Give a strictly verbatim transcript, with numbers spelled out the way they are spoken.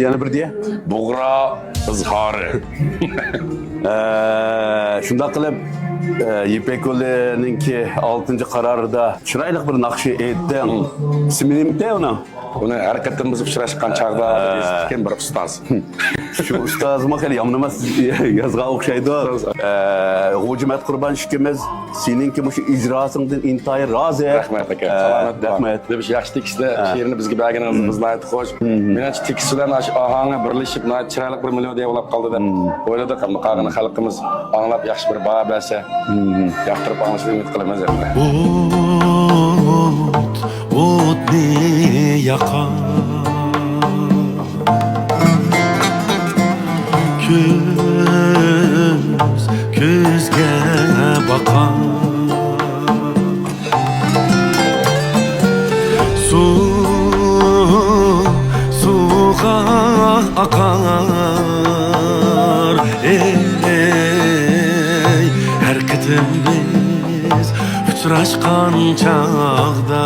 يەنە بىر دېيە. بۇغرا ئىزھارى. ئە، شۇنداق قىلىپ، ئە، يىپەك يولىنىڭكى ئالتىنچى قارارىدا چىرايلىق بىر ناخشا ئېيتتىڭ. ئىسمى نېمىتى ئۇنىڭ؟ ئۇنى ھەر قېتىم بىز ئۇچراشقان چاغدا ئە، بىر ئۇستاز. شۇ ئۇستازمۇ خېلى يامىنىماس يازغان ئوخشايدۇ. ئۇستاز. ئە، غوجىمەت قۇربان ئىككىمىز سېنىڭكى مۇشۇ ئىجراسىڭدىن ئىنتايىن رازى. رەھمەت ئاكا. ئە، سالامەت بولۇڭ. رەھمەت. دېمىش ياخشى تېكىستلىك شېئىرنى بىزگە بەرگىنىڭىزدىن بىز ناھايىتى خوش. مېنىڭچە تېكىست بىلەن ئاشۇ ئاھاڭى بىرلىشىپ ناھايىتى چىرايلىق بىر مېلودىيە بولاپ قالدى دەپ ئويلىدۇق. ئەمما قالغىنى خەلقىمىز ئاڭلاپ ياخشى بىر باھا بەرسە، ياقتۇرۇپ ئاڭلىشىنى ئۈمىد قىلىمىز ئەمدى. ئوت ئوتنى ياقار، كۆز كۆزگە باقار. سۇ سۇغا ئاقار، ئەي، ھەر قېتىم بىز ئۇچراشقان چاغدا.